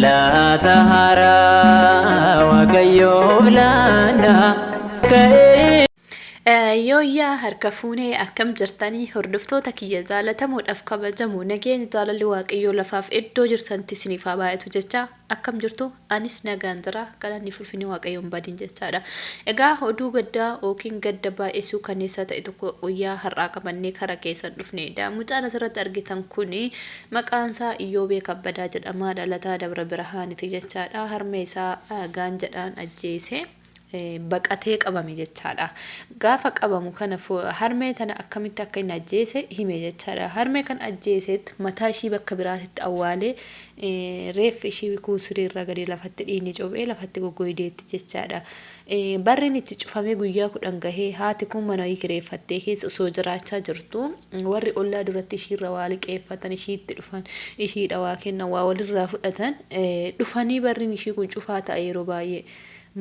Galata haaraa Waaqayyoof laanna ka'ee. Yooyyaa harka fuunee akkam jirtanii hordoftoota kiyya jaalatamoodhaaf kabajamoo nageenya jaalalli waaqayyoo lafaaf iddoo jirtanitti isiniif haa baay'atu jecha akkam jirtu anis nagaan jira galanni fulfinni waaqayyoon badin jechaadha. Egaa oduu gaddaa yookiin gadda baay'ee suukaneessaa ta'e tokko guyyaa har'aa qabannee kara keessan dhufneedha. Mucaan asirratti argitan kuni maqaan isaa Iyyoobee Kabbadaa jedhama. Dhalataa Dabra Birhaaniti jechaadha. Harmee isaa gaanjadhaan ajjeese. Baqatee qabame jechaadha. Gaafa qabamu kana harmee tana akkamitti akka inni ajjeese hime jechaadha. Harmee kan ajjeeseet mataa ishii bakka biraatitti awwaalee reeffi ishii kuusirii irraa gadi lafatti dhiigni cophee lafatti goggoydeetti jechaadha. Barriin itti cufamee guyyaa 10 gahee haati kun mana wayii kireeffattee keessa osoo jiraachaa jirtuu warri ollaa duratti ishiirra waa liqeeffatan ishiitti dhufan ishiidha waa kennan waa walirraa fudhatan dhufanii barriin ishii kun cufaa ta'a yeroo baay'ee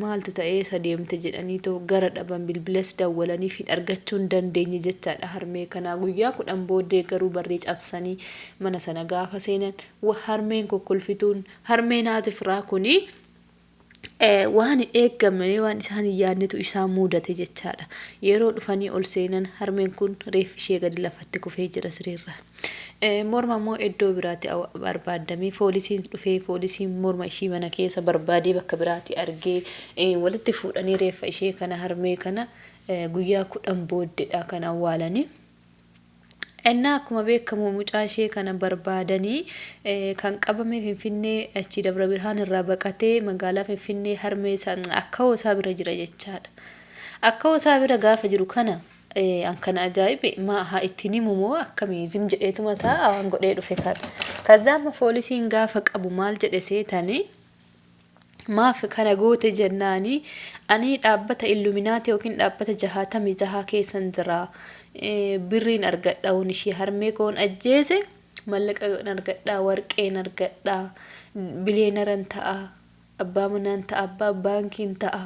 maaltu ta'ee eessa deemte jedhaniitoo gara dhaban bilbilas dawwalaniif hin argachuu hin dandeenye jechaadha harmee kanaa guyyaa 10 booddee garuu barrii cabsanii mana sana gaafa seenan harmeen kokkolfituun harmeen haati firaa kuni waan hin eeggamne waan isaan hin yaadnetu isaan muudate jechaadha. Yeroo dhufanii ol seenan harmeen kun reeffi ishee gadi lafatti kufee jira sireerra. Morma immoo iddoo biraatti barbaaddamee foolisiin dhufee foolisiin morma ishii mana keessa barbaadee bakka biraatti argee walitti fuudhanii reeffa ishee kana harmee kana guyyaa 10 booddeedha kan awwaalanii. Ennaa akkuma beekamu mucaa ishee kana barbaadanii kan qabame Finfinnee achii Dabra Birhaan irraa baqatee magaalaa Finfinnee harmee isaa akkawoo isaa bira jira jechaadha. Akkawoo isaa bira gaafa jiru kana an kana ajaa'ibe maa haa ittiin himu moo akkamii zim jedheetuma taa'a waan godhee dhufe kana. Kazzaa amma foolisiin gaafa qabu maal jedhe seetanii Maaf kana goote jennaani ani dhaabbata illuminaati yookiin dhaabbata jahaatamii jahaa keessan jira. Birriin argadha woon ishii harmee koon ajjeese mallaqan argadha warqeen argadha biliyeenaran ta'a abbaa manaan ta'a abbaa baankiin ta'a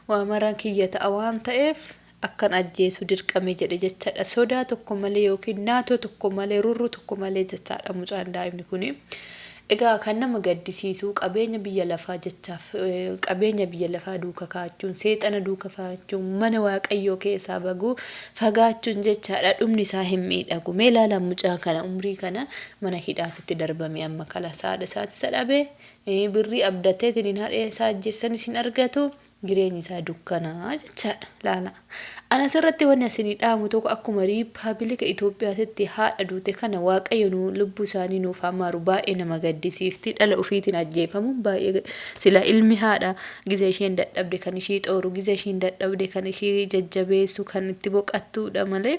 waa maran kiyya ta'a waan ta'eef akkan ajjeesu dirqame jedhe jechadha. Sodaa tokko malee yookiin naatoo tokko malee rurruu tokko malee jechaadha mucaan daa'imni kuni. Egaa kan nama gaddisiisu qabeenya biyya lafaa jechaaf qabeenya biyya lafaa duuka kaachuun seexana duuka kaachuun mana waaqayyoo keessaa baguu fagaachuun jechaadha dhumni isaa hin miidhagu. Mee ilaalaa mucaa kana umrii kana mana hidhaatitti darbame amma kala saadha isaati isa dhabee birrii abdateetiin haadha isaa ajjeessanis hin argatu. Jireenyi isaa dukkana jechaadha. Laala. Ana asirratti wanni asinii dhaamu tokko akkuma riippaabilika Itoophiyaatitti haadha duute kana Waaqayyo nu lubbuu isaanii nuuf haa maaru baay'ee nama gaddisiifti dhala ofiitiin ajjeefamuun baay'ee sila ilmi haadha giza isheen dadhabde kan ishii xooru giza isheen dadhabde kan ishii jajjabeessu kan itti boqattuudha malee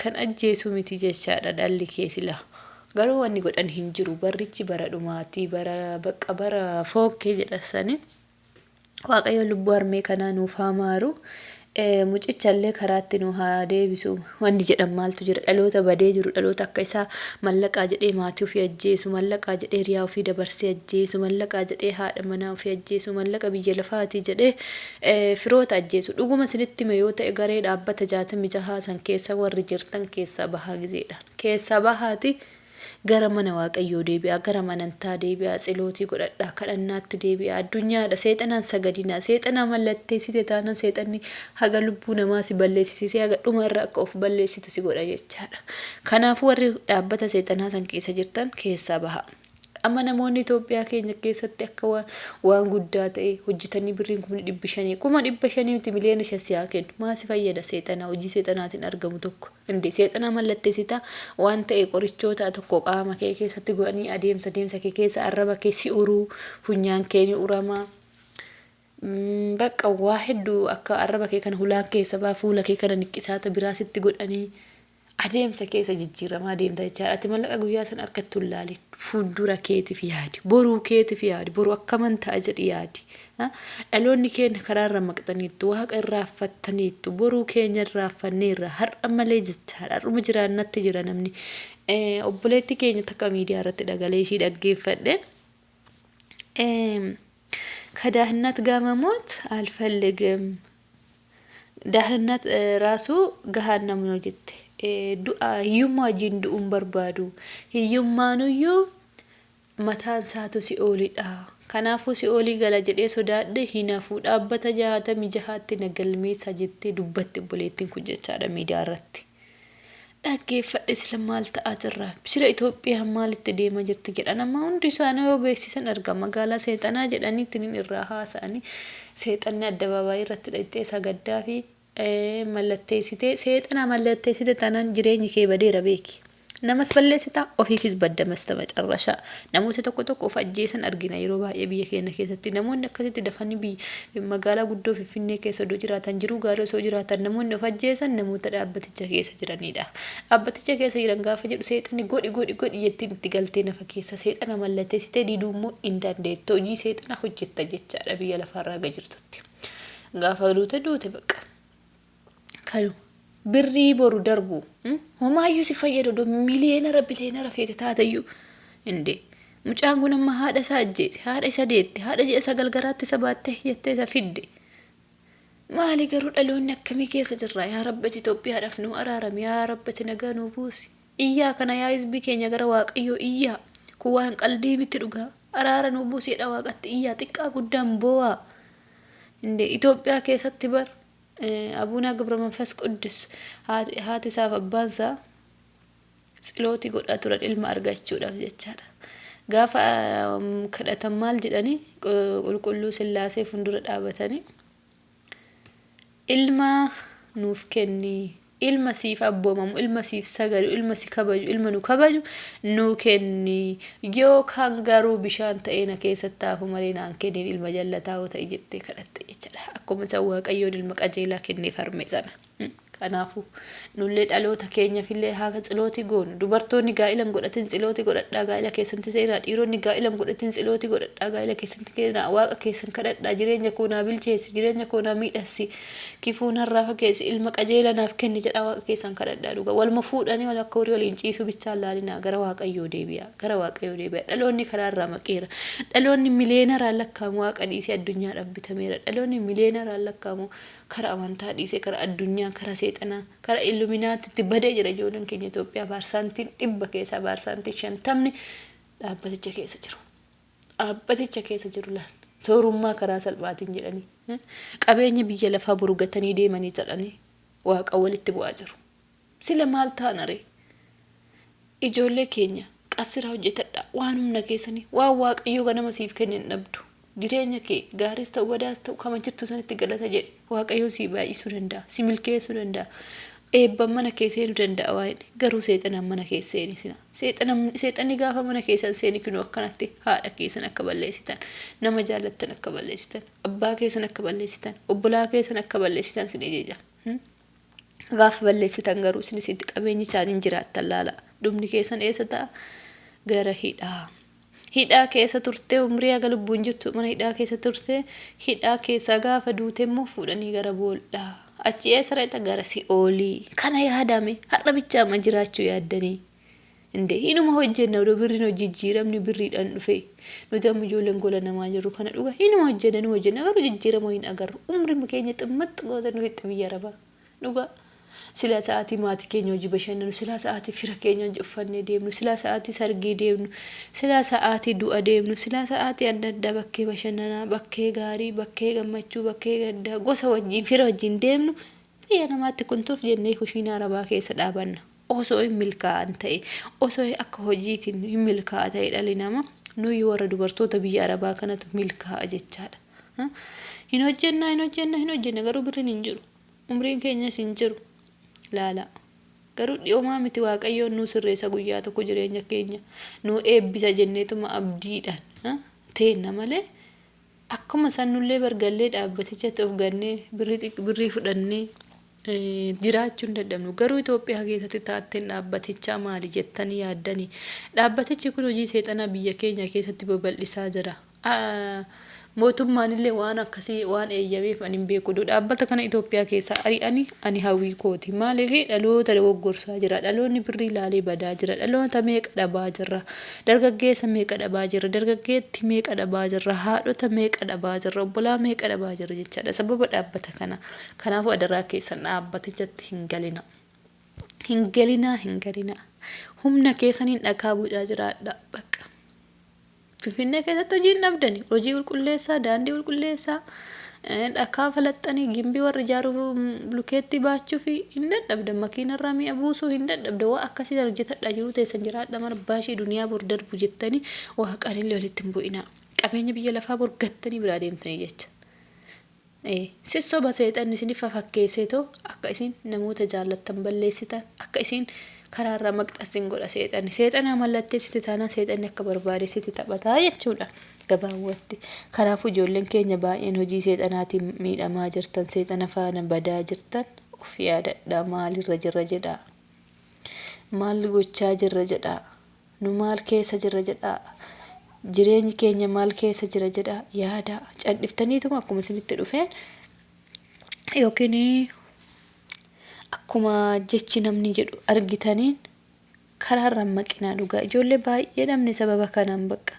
kan ajjeesu miti jechaadha dhalli kee sila. Garuu wanni godhan hin jiru barrichi bara dhumaatii bara bakka bara fookkee jedha sani. Waaqayyo lubbuu harmee kanaa nuuf haa maaru. Mucicha illee karaatti nu haa deebisu. Wanni jedhan maaltu jira? Dhaloota badee jiru, dhaloota akka isaa mallaqaa jedhee maatii ofii ajjeesu, mallaqaa jedhee hiriyaa ofii dabarsee ajjeesu, mallaqaa jedhee haadha manaa ofii ajjeesu, mallaqa biyya lafaatii jedhee firoota ajjeesu. Dhuguma isinitti hima yoo ta'e garee dhaabbata 66 san keessa warri jirtan keessaa bahaa gizeedhaan. Keessaa bahaati Gara mana Waaqayyoo deebi'aa, gara amanantaa deebi'aa, tsilootii godhadhaa, kadhannaatti deebi'aa, addunyaadha, seexanaan sagadinaa, seexanaa mallatteessite taanan seexanni haga lubbuu namaa si balleessisiisee haga dhuma irra akka of balleessitu si godha jechaadha. Kanaafuu warri dhaabbata seexanaa san keessa jirtan keessaa bahaa. Amma namoonni Itoophiyaa keenya keessatti akka waan, waan guddaa ta'e hojjetanii birriin kumni dhibbi shanii, 500,000 miti 5,000,000 si haa kennu. Maa si fayyada seexanaa hojii seexanaatiin argamu tokko. Inde seexana mallatteessita waan ta'e qorichoota tokko qaama kee keessatti godhanii adeemsa deemsa kee keessa arraba kee si uruu funyaan kee ni urama. Bakka waa hedduu akka arraba kee kana hulaan keessa baa fuula kee kana niqqisaata biraa sitti godhanii adeemsa keessa jijjiiramaa deemta jechaadha. Ati mallaqa guyyaa san argattu hin laalin. Fuuldura keetiif yaadi. Boruu keetiif yaadi. Boru akkaman ta'a jedhi yaadi. Dhaloonni keenya karaa irra maqxaniittu, Waaqa irraanfattaniittu, boruu keenya irraanfanneerra, har'a malee jechaadha. Har'uma jiraannatti jira namni. Obboleettii keenya takka miidiyaa irratti dhagalee ishii dhaggeeffadhe. ከድህነት ጋር መሞት አልፈልግም ድህነት ራሱ ገሃነም ነው jette. Du'a hiyyummaa wajjin du'uu hin barbaadu. Hiyyummaanuyyuu Mataan isaatu si'oolidha. Kanaafuu si'oolii gala jedhee sodaadhe hin hafu. Dhaabbata jahaatamii jahaatti na galmeessa jettee dubbatti obboleettiin kun jechaadha miidiyaa irratti. Dhaggeeffadhe sila maal ta'aa jirra? Sila Itoophiyaan maalitti deema jirti jedhan amma hundi isaanii yoo beeksisan arga. Magaalaa seexanaa jedhanii ittiin irraa haasa'anii seexanni addabaabaayii irratti dhaqxee sagaddaa fi mallatteessitee seexana mallatteessite taanaan jireenyi kee badeera beeki. Namas balleessita ofiifis badda mastamacarrashaa. Namoota tokko tokko of ajjeesan argina yeroo baay'ee biyya keenya keessatti. Namoonni akkasitti dafanii biyya magaalaa guddoo Finfinnee keessa odoo jiraatan jiruu gaarii osoo jiraatan namoonni of ajjeesan namoota dhaabbaticha keessa jiranidha. Dhaabbaticha keessa jiran gaafa jedhu seexanni godhi godhi godhi jettiin itti galtee nafa keessa seexana mallatteessitee diduu immoo hin dandeettu. Hojii seexana hojjetta jechaadha biyya lafaarraa haga jirtutti. Gaafa duute duute bakka. Kanuma. Birrii boru darbu. Homaayyuu si fayyadu odoo miliyeenara biliyeenara feete taateyyuu. Indee. Mucaan kun amma haadha isaa ajjeese, haadha isa deette, haadha ji'a 9 garaatti isa baattee jettee isa fidde. Maali garuu dhaloonni akkamii keessa jirra? Yaa Rabbi ati Itoophiyaadhaaf nuu araarami. Yaa Rabbi ati nagaa nuu buusi. Iyyaa kana yaa hizbii keenya gara Waaqayyoo iyyaa. Kun waan qaldii miti dhugaa. Araara nuu buusi jedha Waaqatti iyyaa. Xiqqaa guddaan boo'aa. Indee Itoophiyaa keessatti bar Abuunaa Gabra Manfas Quddus haati isaaf abbaan isaa tsilootii godhaa turan ilma argachuudhaaf jechaadha. Gaafa kadhatan maal jedhanii qulqulluu Sillaasee fuuldura dhaabatanii Ilma nuuf kenni. Ilma siif abboomamu, ilma siif sagadu, ilma si kabaju, ilma nu kabaju nuu kenni. Yookaan garuu bishaan ta'ee na keessatti haa hafu malee naan kennin ilma jallataa yoo ta'e jettee kadhatte jechaadha. Akkuma san Waaqayyoon ilma qajeelaa kenneef harmee sana. Kanaafuu nullee dhaloota keenyafillee haa tsilootii goonu. Dubartoonni gaa'ila hin godhatin tsilootii godhadhaa gaa'ila keessantti seenaa. Dhiironni gaa'ila hin godhatin tsilootii godhadhaa gaa'ila keessantti seenaa. Waaqa keessan kadhadhaa jireenya koo naa bilcheessi jireenya koo naa miidhassi kifuu narraa fageessi ilma qajeelaa naaf kenni jedhaa waaqa keessan kadhadhaa dhugaa. Waluma fuudhanii wal akka horii waliin ciisuu bichaan laalinaa gara waaqayyoo deebi'aa gara waaqayyoo deebi'aa. Dhaloonni karaa irraa maqeera. Dhaloonni miliyeenaraan lakkaa'amu waaqa dhiisee addunyaadhaaf bitameera. Dhaloonni miliyeenaraan lakkaa'amu Kara amantaa dhiisee kara addunyaa, kara seexanaa, kara illuminaatitti badee jira ijoolleen keenya Itoophiyaa baarsaantiin 100 keessaa baarsaantiin 50ni dhaabbaticha keessa jiru. Dhaabbaticha keessa jiru laal. Soorummaa karaa salphaatiin jedhanii qabeenya biyya lafaa boru gatanii deemanii jedhanii waaqa walitti bu'aa jiru. Sila maal taana ree? Ijoollee keenya qassiraa hojjetadhaa waan humna keessanii waan waaqayyoo ganama siif kenne hin dhabdu. Jireenya kee gaariis ta'u badaas ta'u kama jirtu sanitti galata jedhi. Waaqayyoon sii baay'isuu danda'a, si milkeessuu danda'a. Eebban mana kee seenuu danda'a waa'een garuu seexanaan mana kee seenisina. Seexanni gaafa mana keessan seeni kinoo akkanatti haadha keessan akka balleessitan, nama jaallattan akka balleessitan, abbaa keessan akka balleessitan, obbolaa keessan akka balleessitan sin ajaja. Gaafa balleessitan garuu isinis itti qabeenyichaan hin jiraattan laala. Dhumni keessan eessa ta'a? Gara hidhaa. Hidhaa keessa turtee umrii haga lubbuun jirtu mana hidhaa keessa turtee hidhaa keessaa gaafa duute immoo fuudhanii gara boollaa. Achi eessa dhaqxa? Gara si'oolii. Kana yaadame har'a bichaama jiraachuu yaaddanii. Inde hinuma hojjenna odoo birriin hojii jijjiiramni birriidhaan dhufe nuti amma ijoolleen gola namaa jirru kana dhuga hinuma hojjenna hinuma hojjenna garuu jijjiirama hin agarru umrima keenya ximmaxx goota nu fixxe biyya arabaa dhuga silaa sa'aatii maatii keenya hojii bashannanu silaa sa'aatii fira keenya hojii uffannee deemnu silaa sa'aatii sargii deemnu silaa sa'aatii du'a deemnu silaa sa'aatii adda addaa bakkee bashannanaa bakkee gaarii bakkee gammachuu bakkee gaddaa gosa wajjin fira wajjin deemnu biyya namaatti kun tuf jennee kushiinaa arabaa keessa dhaabanna. Osoo hin milkaa'an ta'e, osoo akka hojiitiin hin milkaa'a ta'e dhalli namaa, nuyi warra dubartoota biyya Arabaa kanatu milkaa'a jechaadha. Hin hojjenna, hin hojjenna, hin hojjenna garuu birriin hin jiru. Umriin keenyas hin jiru. Laalaa. Garuu dhiyomaa miti Waaqayyoon nuu sirreessa guyyaa tokko jireenya keenya nuu eebbisa jenneetuma abdiidhaan teenna malee Akkuma san nullee bar gallee dhaabbatichatti of gannee birrii xiq birrii fudhannee jiraachuu hin dadhabnu. Garuu Itoophiyaa keessatti taatteen dhaabbatichaa maali jettanii yaaddanii? Dhaabbatichi kun hojii seexanaa biyya keenya keessatti babal'isaa jira. Mootummaan illee waan akkasii waan eeyyameef ani hin beeku. Dhaabbata kana Itoophiyaa keessaa ari'anii ani hawwii kooti. Maaliif dhaloota dogoggorsaa jira. Dhaloonni birrii laalee badaa jira. Dhaloota meeqa dhabaa jirra. Dargaggeessa meeqa dhabaa jirra, dargaggeetti meeqa dhabaa jirra, haadhota meeqa dhabaa jirra, obbolaa meeqa dhabaa jirra jechaadha sababa dhaabbata kana. Kanaafuu adaraa keessan dhaabbatichatti hin galina. Hin galinaa hin galinaa. Humna keessaniin dhakaa bocaa jiraadhaa bakka. Finfinnee keessatti hojii hin dhabdani. Hojii qulqulleessaa, daandii qulqulleessaa, dhakaa falaxxanii gimbii warra ijaaruuf bulukeettii baachuu fi hin dadhabdan. Makiinarraa mi'a buusuu hin dadhabdan. Waa akkasii sana hojjetadhaa jiruu teessan jiraadha mana baashii duniyaa bor darbu jettanii waaqaanillee walitti hin bu'inaa. Qabeenya biyya lafaa bor gattanii biraa deemtanii jecha. Sissoba seexanni isinif fafakkeesseetoo akka isin namoota jaallattan balleessitan, akka isin karaarraa maqxan sin godha seexanni. Seexanaa mallatteessite taanaan seexanni akka barbaade sitti taphataa jechuudha gabaabumatti. Kanaafuu ijoolleen keenya baay'een hojii seexanaatiin miidhamaa jirtan, seexana faana badaa jirtan of yaadadhaa maalirra jirra jedhaa. Maal gochaa jirra jedhaa. Nu maal keessa jirra jedhaa. Jireenyi keenya maal keessa jira jedhaa yaadaa. Cadhiftaniituma akkuma isinitti dhufeen yookiin akkuma jechi namni jedhu argitaniin karaarra hin maqinaa dhugaa. Ijoollee baay'ee dhabne sababa kanaan bakka.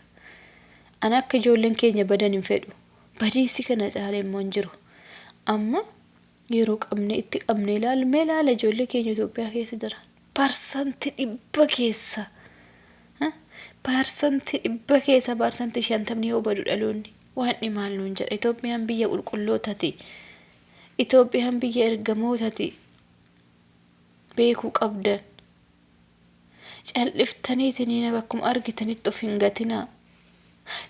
Ani akka ijoolleen keenya badan hin fedhu. Badiisi kana caalee immoo hin jiru. Amma yeroo qabne itti qabne ilaalu mee ilaala ijoollee keenya Itoophiyaa keessa jiran. Parsanti 100 keessa parsanti 100 keessa parsanti 50 yoo badu dhaloonni waan maal nuun jedha. Itoophiyaan biyya qulqullootati. Itoophiyaan biyya ergamootati. Beekuu qabdan. Cal'iftaniitiniina bakkuma argitanitti of hin gatinaa.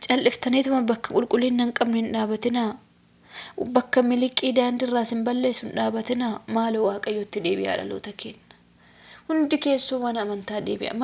Cal'iftaniituma bakka qulqullina hin qabne hin dhaabatinaa. Bakka miliqii daandirraa isin balleessu hin dhaabatinaa. Maaloo Waaqayyotti deebi'aa dhaloota keenya. Hundi keessuu mana amantaa deebi'aa.